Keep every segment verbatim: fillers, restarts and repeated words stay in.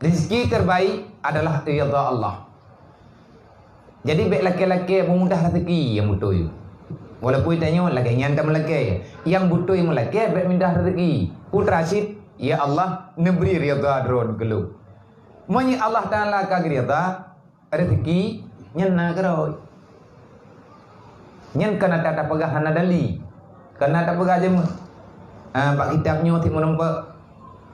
Rezeki terbaik adalah ridha Allah. Jadi, bèk lakèe-lakèe meumudah rezeki nyang beutôi. Walaupun tanyoe lagèe nyan tameulakèe, nyang beutôi meulakèe bèk mudah rezeki. Putra cit, "Ya Allah, neubri ridha Droe keu lôn." Meunyoe Allah Taala ka geuridha, rezeki nyan na keudroe. Nyan ka na tapeugah hana dali. Ka na tapeugah jeuet. Ah, bak kitab nyoe cit meurumpok.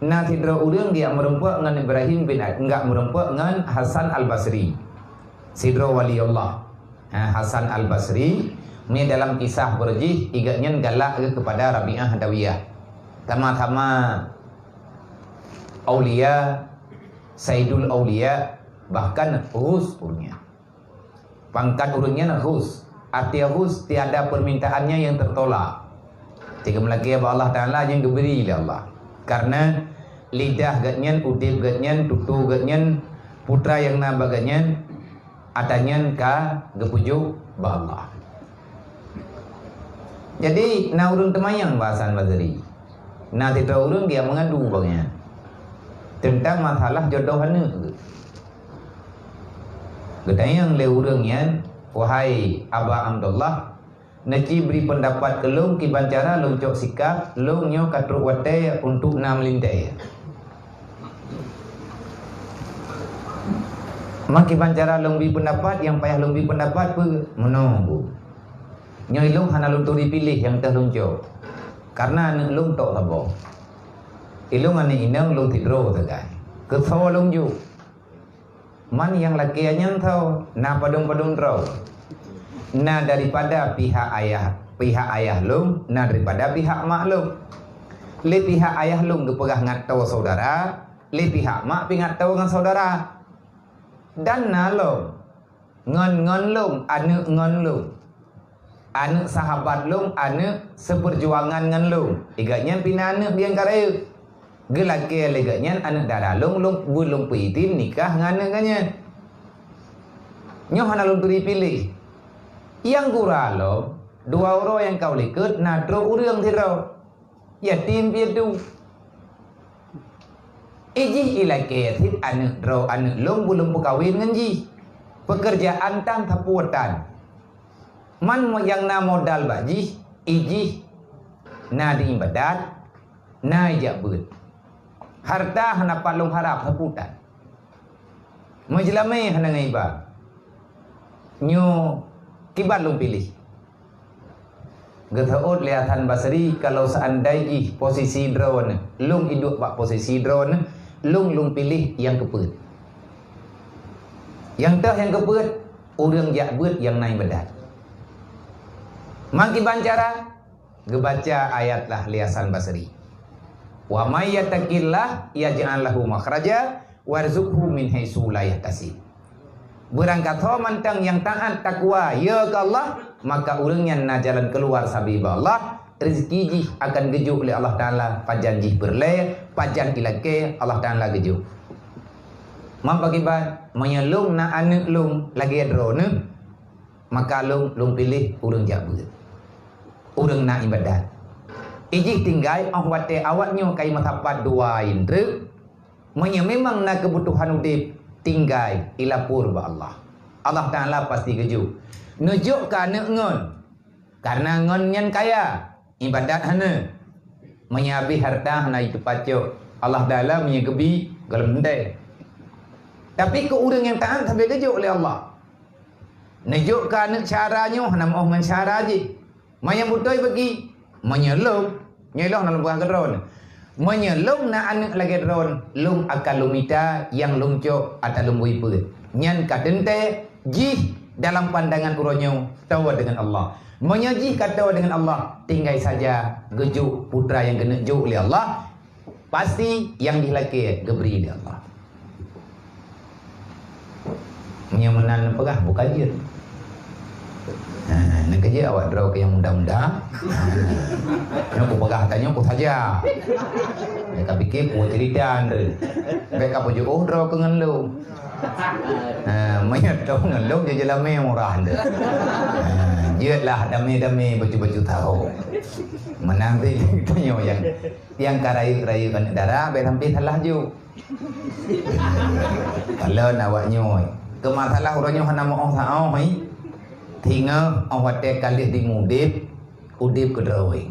Na sidroe ureueng geujak meurumpok ngon Ibrahim bin Ad-, enggak, meurumpok ngon Hasan Al-Basri. Sidroe wali Allah. Ha, Hasan Al-Basri, ni dalam kisah beurjih, igat nyan galak geuh keupada Rabi'ah Adawiyah. Sama-sama aulia, Saidul Aulia, bahkan Ghaus ureueng nyan. Pangkat ureueng nyan Ghaus. Arti Ghaus, tiada permintaannya yang tertolak. Tiga meulakèe bak Allah Taala nyang geubri lé Allah. Karena lidah geuh nyan, udép geuh nyan, tutoe geuh nyan, putra nyang na bak geuh nyan, ata nyan ka geupeujok bak Allah. Jadi, na ureueng teumanyong bak Hasan Basri. Na sidroe ureueng geujak meungadu bak nyan teuntang masalah jodoh aneuk geuh. Geutanyong lé ureueng nyan, "Wahai Aba Abdullah, neuci bri peundapat keu lôn kiban cara lôn cok sikap, lôn nyoe ka trok watèe untuk na meulintèe. Ma kiban cara lôn bri peundapat, nyang payah lôn bri peundapat peue?" "Meunoe, Bu. Nyoe ilôn hana lôn turi piléh nyang teuh lôn cok, kareuna aneuk lôn tok saboh. Ilôn aneuk inong lôn sidroe sagai. Keu soe lôn jok?" Man nyang lakèe nyan tho, na padum-padum droe. Na daripada pihak ayah, pihak ayah lôn, na daripada pihak mak lôn. Lé pihak ayah lôn geupeugah ngat toe syedara, lé pihak mak pih ngat toe ngon syedara. Dan na lom, ngon, ngon lôn, aneuk ngon lôn. Aneuk sahabat lôn, aneuk seupeujuangan ngon lôn. Igat nyan pih na aneuk di angka rayeuk. Geulakèe lé geuh nyan aneuk dara lôn, lôn, beu lôn peuidin nikah ngon aneuk geuh nyan. Nyoe hana lôn turi piléh. Nyang gura lom, dua uroe nyang ka u likot na trok ureueng sidroe. Yatim piatu. Ijih ilakèe cit aneuk droe aneuk lôn beu lôn peukawen ngon jih. Peukeurjaan tan sapeue tan. Man mo-, nyang na modal bak jih, ijih na di ibadat, na ijak beuet. Harta hana pat lôn harab sapeue tan. Meujeulamé hana ngon iba. Nyoe kiban lôn piléh. Geuteuôt lé Hasan Basri, kalau seandai jih posisi droeneuh, lôn iduek bak posisi droeneuh, lôn, lôn piléh nyang keupeuet. Nyang teuh nyang keupeuet, ureueng jak beuet nyang na ibadat. Man kiban cara, geubaca ayat lah lé Hasan Basri. "Wa may yattaqillah yaj'al lahu makhraja warzuqhu min haitsu la yahtasib." Beurangkasoe mantong nyang taát takwa, ya keu Allah, maka ureueng nyan na jalan keuluar sabe bak Allah, rezeki jih akan geujok lé Allah Taala, pajan jih peureulèe, pajan ilakèe Allah Taala geujok. Man pakriban, meunyoe lôn na aneuk lôn lagèe droeneuh, maka lôn, lôn piléh ureueng jak beuet. Ureueng na ibadat. Ijih tinggai óh watèe awak nyoe ka imeusapat dua indreuk, meunyoe memang na keubutuhan udép, tinggai ilapor bak Allah. Allah Taala pasti geujok. Neujok keu aneuk ngon, kareuna ngon nyan kaya, ibadat hana. Meunyoe habéh harta hana jiteupat cok, Allah Taala meunyoe geubi gohlom teuntèe. Tapi keu ureueng nyang taát sabe geujok lé Allah. Neujok keu aneuk syedara nyoe hana meu'oh ngon syedara jih. Meunyoe beutôi bagi, meunyoe lôn, nyoe lôn na lôn peugah keu droeneuh. Meunyoe lôn na aneuk lagèe droeneuh, lôn akan lôn mita nyang lôn cok ata lôn bri peuet. Nyan ka teuntèe jih dalam pandangan uroe nyoe toe deungon Allah. Meunyoe jih ka toe deungon Allah, tinggai saja geujok putra nyang geuneuk jok lé Allah. Pasti nyang jih lakèe geubri lé Allah. Meunyoe meunan neupeugah, bukan jeuet. Ha, neukeujeuet awak droe keu nyang muda-muda. Ha. Nyoe kupeugah tanyoe ku saja. Bèk kapike peue cerita nyan. Bèk kapeujiôh droe keu ngon lôn. Ha, meunyoe droe ngon lôn, jeuet jeulamé murah nyan. Ha, jeuetlah damé-damé bacut-bacut tahu. Meunan pih tanyoe nyang Nyang ka rayeuk-rayeuk aneuk dara, bèk sampai salah jok. Kalau nak awak nyoe, keu masalah uroe nyoe hana meu'oh saôh, eh. Singoh 'oh watèe ka lheueh di udép, udép keudroe.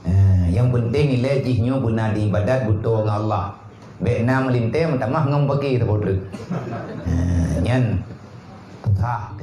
Ha, nyang peunteng ilèe jih nyoe beuna di ibadat beutôi ngon Allah. Bèk na meulintèe meutamah ngon pake saboh treuk. Ha, nyan susah.